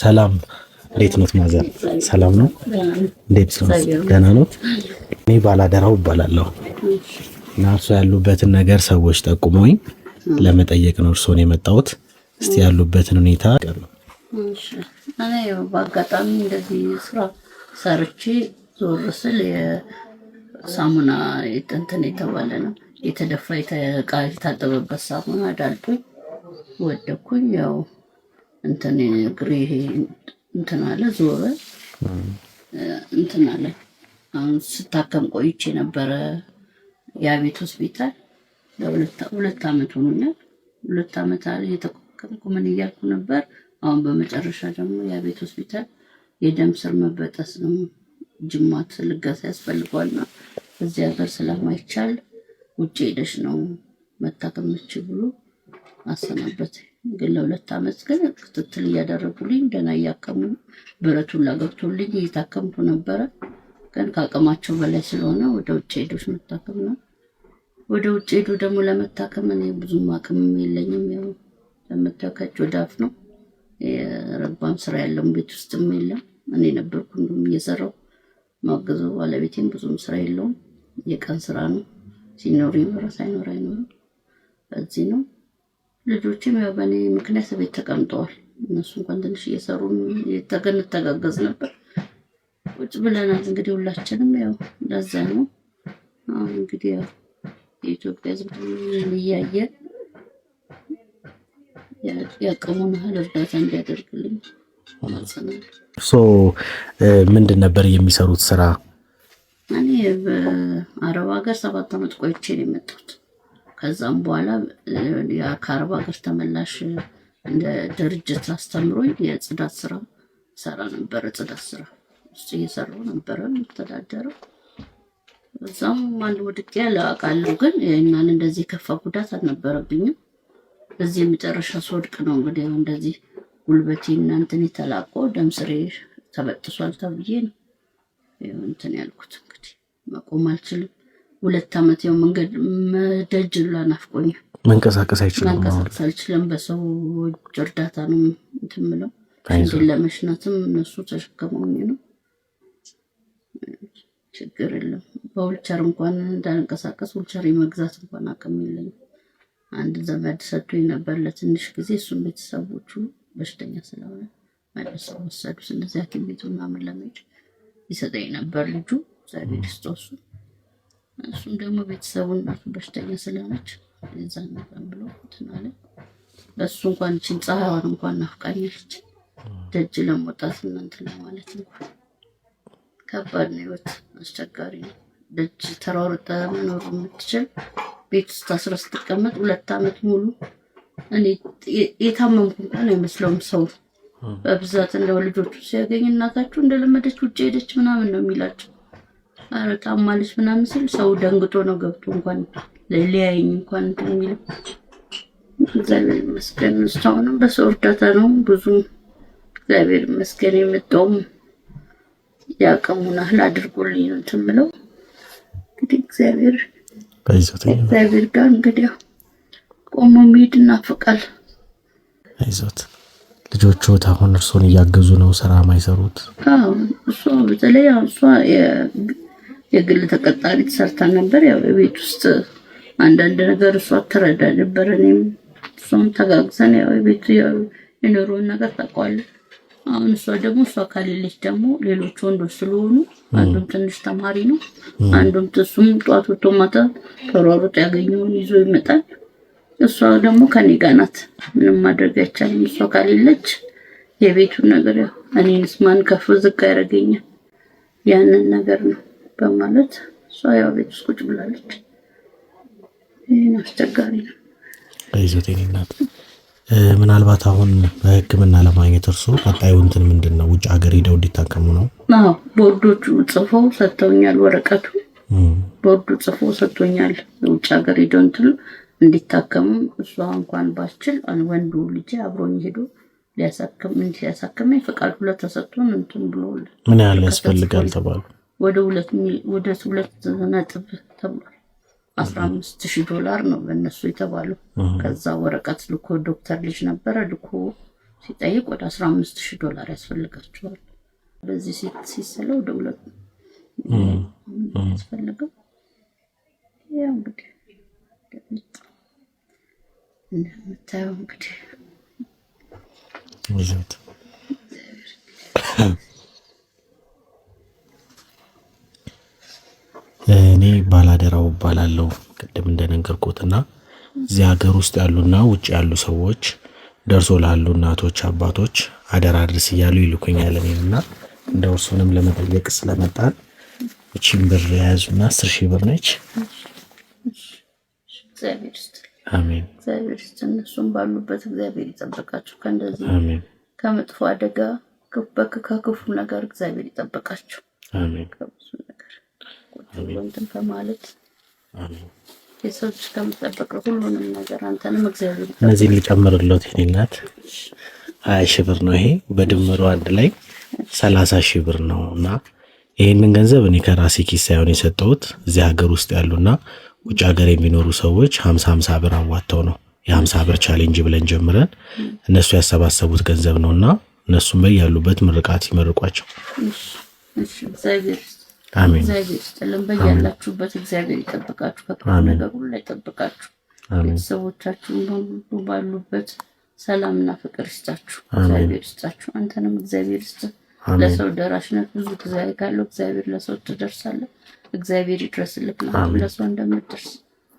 ሰላም፣ እንዴት ኖት mother? ሰላም ነው? እንዴት ነው? ደህና ኖት? እኔ ባላደራው እባላለሁ እና እርሶ ያሉበትን ነገር ሰዎች ጠቁመውኝ ለመጠየቅ ነው እርሶን የመጣሁት። እስቲ ያሉበትን ሁኔታ። እኔ በአጋጣሚ እንደዚህ ስራ ሰርቼ ዞር ስል የሳሙና እንትን የተባለ ነው የተደፋ፣ እቃ የታጠበበት ሳሙና ዳልጦኝ ወደኩኝ። ያው እንትን እግሬ እንትን አለ፣ ዞረ፣ እንትን አለ። አሁን ስታከም ቆይቼ ነበረ የአቤት ሆስፒታል፣ 2 አመት ሆኖኛል። 2 አመት እየተከምኩ ምን እያልኩ ነበር። አሁን በመጨረሻ ደግሞ የአቤት ሆስፒታል የደም ስር መበጠስ ነው፣ ጅማት ልገሳ ያስፈልገዋልና እዚህ ሀገር ስለማይቻል ውጭ ሄደሽ ነው መታከም የምትችይው ብሎ አሰናበት። ግን ለ2 አመት ግን ክትትል እያደረጉልኝ፣ ደህና እያከሙ፣ ብረቱን ላገብቶልኝ እየታከምኩ ነበረ። ግን ከአቅማቸው በላይ ስለሆነ ወደ ውጭ ሄዶች መታከም ነው። ወደ ውጭ ሄዶ ደግሞ ለመታከም እኔ ብዙም አቅምም የለኝም። ያው ለምታየው ከእጅ ወደ አፍ ነው። የረባም ስራ ያለውም ቤት ውስጥም የለም። እኔ ነበርኩ እንደውም እየሰራው ማገዘው። ባለቤቴም ብዙም ስራ የለውም። የቀን ስራ ነው። ሲኖር ይኖረ ሳይኖር አይኖርም። በዚህ ነው። ልጆችም ያው በእኔ ምክንያት ቤት ተቀምጠዋል። እነሱ እንኳን ትንሽ እየሰሩ እንተጋገዝ ነበር። ቁጭ ብለናል እንግዲህ ሁላችንም ያው እንደዛ ነው። አሁን እንግዲህ ያው የኢትዮጵያ ሕዝብ እያየ ያቅሙን ያህል እርዳታ እንዲያደርግልኝ እማጸናለሁ። እርሶ ምንድን ነበር የሚሰሩት ስራ? እኔ በአረብ ሀገር 7 ዓመት ቆይቼ ነው የመጣሁት። ከዛም በኋላ ከአረብ ሀገር ተመላሽ እንደ ድርጅት አስተምሮኝ የጽዳት ስራ ሰራ ነበረ። ጽዳት ስራ ውስጥ እየሰራሁ ነበረ የምተዳደረው። እዛም አንድ ወድቄ አውቃለሁ፣ ግን ይህንን እንደዚህ የከፋ ጉዳት አልነበረብኝም። እዚህ የመጨረሻ ስወድቅ ነው እንግዲህ እንደዚህ ጉልበቴ እና እንትን የተላቆ ደም ስሬ ተበጥሷል ተብዬ ነው እንትን ያልኩት። እንግዲህ መቆም አልችልም። 2 ዓመት ያው መንገድ መደጅ ላ ናፍቆኛል። መንቀሳቀስ አይችልም። መንቀሳቀስ አልችልም። በሰው እርዳታ ነው እንትን የምለው። ሽንቴን ለመሽናትም እነሱ ተሸክመውኝ ነው። ችግር የለም። በውልቸር እንኳን እንዳልንቀሳቀስ ውልቸር የመግዛት እንኳን አቅም የለኝም። አንድ ዘመድ ሰጥቶኝ ነበር ለትንሽ ጊዜ። እሱም ቤተሰቦቹ በሽተኛ ስለሆነ መልሰው ወሰዱት። እንደዚህ ሐኪም ቤቱ ምናምን ለመሄድ ይሰጠኝ ነበር ልጁ፣ እግዚአብሔር ይስጠው እሱ። እሱም ደግሞ ቤተሰቡ እናቱ በሽተኛ ስለሆነች የዛን ነበር ብሎ እንትን አለ። በእሱ እንኳን ይህችን ፀሐይዋን እንኳን ናፍቃኛለች። ደጅ ለመውጣት እና እንትን ለማለት እንኳን ከባድ ነው። ህይወት አስቸጋሪ ነው። ደጅ ተሯሩጠ መኖር የምትችል ቤት ውስጥ ታስረ ስትቀመጥ 2 ዓመት ሙሉ እኔ የታመምኩ እንኳን አይመስለውም ሰው በብዛት። እንደው ልጆቹ ሲያገኝ እናታችሁ እንደለመደች ውጭ ሄደች ምናምን ነው የሚላቸው። ኧረ ታማለች ምናምን ሲል ሰው ደንግጦ ነው ገብቶ እንኳን ሊያየኝ እንኳን እንትን የሚለው። እግዚአብሔር ይመስገን እስካሁንም በሰው እርዳታ ነው ብዙ፣ እግዚአብሔር ይመስገን የመጣውም ያቅሙን ያህል አድርጎልኝ ነው እንትን የምለው። እንግዲህ እግዚአብሔር ጋር እንግዲህ ቆሞ መሄድ እናፍቃል። አይዞት። ልጆችዎት አሁን እርሶን እያገዙ ነው ስራ ማይሰሩት? አዎ፣ እሷ በተለይ እሷ የግል ተቀጣሪ ትሰርታ ነበር። ያው የቤት ውስጥ አንዳንድ ነገር እሷ ትረዳ ነበር። እኔም እሷም ተጋግዘን ያው የቤቱ የኑሮውን ነገር ታውቀዋለህ። አሁን እሷ ደግሞ እሷ ከሌለች ደግሞ ሌሎች ወንዶች ስለሆኑ አንዱም ትንሽ ተማሪ ነው፣ አንዱም እሱም ጧት ወጥቶ ማታ ተሯሩጦ ያገኘውን ይዞ ይመጣል። እሷ ደግሞ ከኔ ጋር ናት። ምንም ማድረግ አይቻልም። እሷ ከሌለች የቤቱን ነገር ያው እኔንስ ማን ከፍ ዝቅ ያደርገኛል? ያንን ነገር ነው በማለት እሷ ያው ቤት ውስጥ ቁጭ ብላለች። ይህን አስቸጋሪ ነው። አይዞት የኔ እናት። ምናልባት አሁን በሕክምና ለማግኘት እርሶ ቀጣዩ እንትን ምንድን ነው? ውጭ ሀገር ሄደው እንዲታከሙ ነው? አዎ፣ ቦርዶቹ ጽፈው ሰጥተውኛል። ወረቀቱ ቦርዱ ጽፎ ሰጥቶኛል። ውጭ ሀገር ሄደው እንትን እንዲታከሙ እሷ እንኳን ባስችል ወንዱ ልጄ አብሮኝ ሄዶ ሊያሳክም እንዲያሳክመኝ ፈቃድ ሁለት ተሰጥቶን እንትን ብሎ ምን ያህል ያስፈልጋል ተባሉ? ወደ 2 ነጥብ ተብሏል። 15,000 ዶላር ነው በእነሱ የተባለው። ከዛ ወረቀት ልኮ ዶክተር ልጅ ነበረ ልኮ ሲጠይቅ ወደ 15,000 ዶላር ያስፈልጋቸዋል። በዚህ ሲስለው ወደ 2 ያስፈልገው። ያው እንግዲህ እንደምታየው እንግዲህ እኔ ባላደራው እባላለሁ ቅድም እንደነገርኩትና እዚህ ሀገር ውስጥ ያሉና ውጭ ያሉ ሰዎች ደርሶ ላሉ እናቶች አባቶች አደራ አድርስ እያሉ ይልኩኛል እኔን እና እንደ እርሱንም ለመጠየቅ ስለመጣን እቺን ብር የያዙና 10,000 ብር ነች። እግዚአብሔር ይስጥልኝ። አሜን። እግዚአብሔር ይስጥ። እነሱም ባሉበት እግዚአብሔር ይጠብቃቸው ከእንደዚህ አሜን። ከመጥፎ አደጋ ከክፉ ነገር እግዚአብሔር ይጠብቃቸው። አሜን። ከብዙ ነገር ቁጭ ብሎ እንትን ከማለት አሜን። የሰው ልጅ ከምጠበቅ ሁሉንም ነገር አንተንም እግዚአብሔር ይጠብቅ። እነዚህን ልጨምርልዎት የኔ እናት 20,000 ብር ነው ይሄ በድምሩ አንድ ላይ 30,000 ብር ነው እና ይህንን ገንዘብ እኔ ከራሴ ኪስ ሳይሆን የሰጠሁት እዚህ ሀገር ውስጥ ያሉና ውጭ ሀገር የሚኖሩ ሰዎች 50 50 ብር አዋጥተው ነው። የ50 ብር challenge ብለን ጀምረን እነሱ ያሰባሰቡት ገንዘብ ነው እና እነሱም በያሉበት ምርቃት ይመርቋቸው። እሺ፣ እግዚአብሔር አሜን። እግዚአብሔር ይስጥልን። በያላችሁበት እግዚአብሔር ይጠብቃችሁ፣ ከክፉ ነገር ሁሉ ይጠብቃችሁ። ቤተሰቦቻችሁን ሁሉ ባሉበት ሰላምና ፍቅር ይስጣችሁ። እግዚአብሔር ይስጣችሁ። አንተንም እግዚአብሔር ይስጥ። ለሰው ደራሽነት ብዙ ጊዜ ካለው እግዚአብሔር ለሰው ትደርሳለህ። እግዚአብሔር ይድረስልህ። ለሰው እንደምትደርስ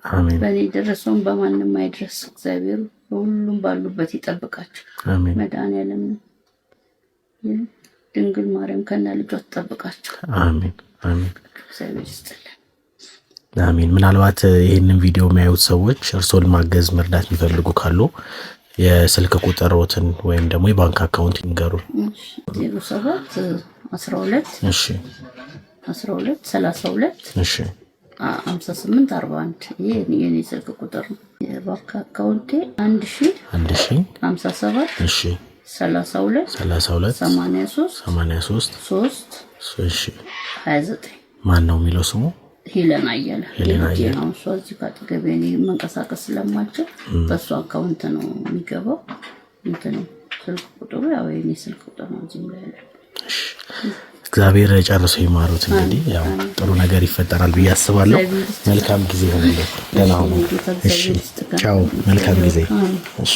አሜን። በእኔ ደረሰውን በማንም አይድረስ። እግዚአብሔር ሁሉም ባሉበት ይጠብቃችሁ። አሜን። መድኃኒዓለም ድንግል ማርያም ከነ ልጇ ትጠብቃችሁ። አሜን። አሜን። እግዚአብሔር ይስጥልን። አሜን። ምናልባት ይህንን ቪዲዮ የሚያዩት ሰዎች እርስዎን ማገዝ መርዳት የሚፈልጉ ካሉ የስልክ ቁጥሮትን ወይም ደግሞ የባንክ account ይንገሩን። 07 12 እሺ 12 32 እሺ 58 41 ይሄ የኔ ስልክ ቁጥር ነው። የባንክ account ኤ 1000 1000 57 እሺ 32 32 83 83 3 እሺ 29 ማን ነው የሚለው ስሙ? ሄለን አየለ። ሄለን አየለ። አሁን እሷ እዚህ ካጠገቤ እኔ መንቀሳቀስ ስለማልችል በእሷ account ነው የሚገባው። እንትን ስልክ ቁጥሩ ያው የኔ ስልክ ቁጥር ነው እዚህም ላይ ያለ። እግዚአብሔር ጨርሶ ይማሩት። እንግዲህ ያው ጥሩ ነገር ይፈጠራል ብዬ አስባለሁ። መልካም ጊዜ ይሁንልዎት። ደህና ሁኑ። እሺ፣ ቻው። መልካም ጊዜ። እሺ።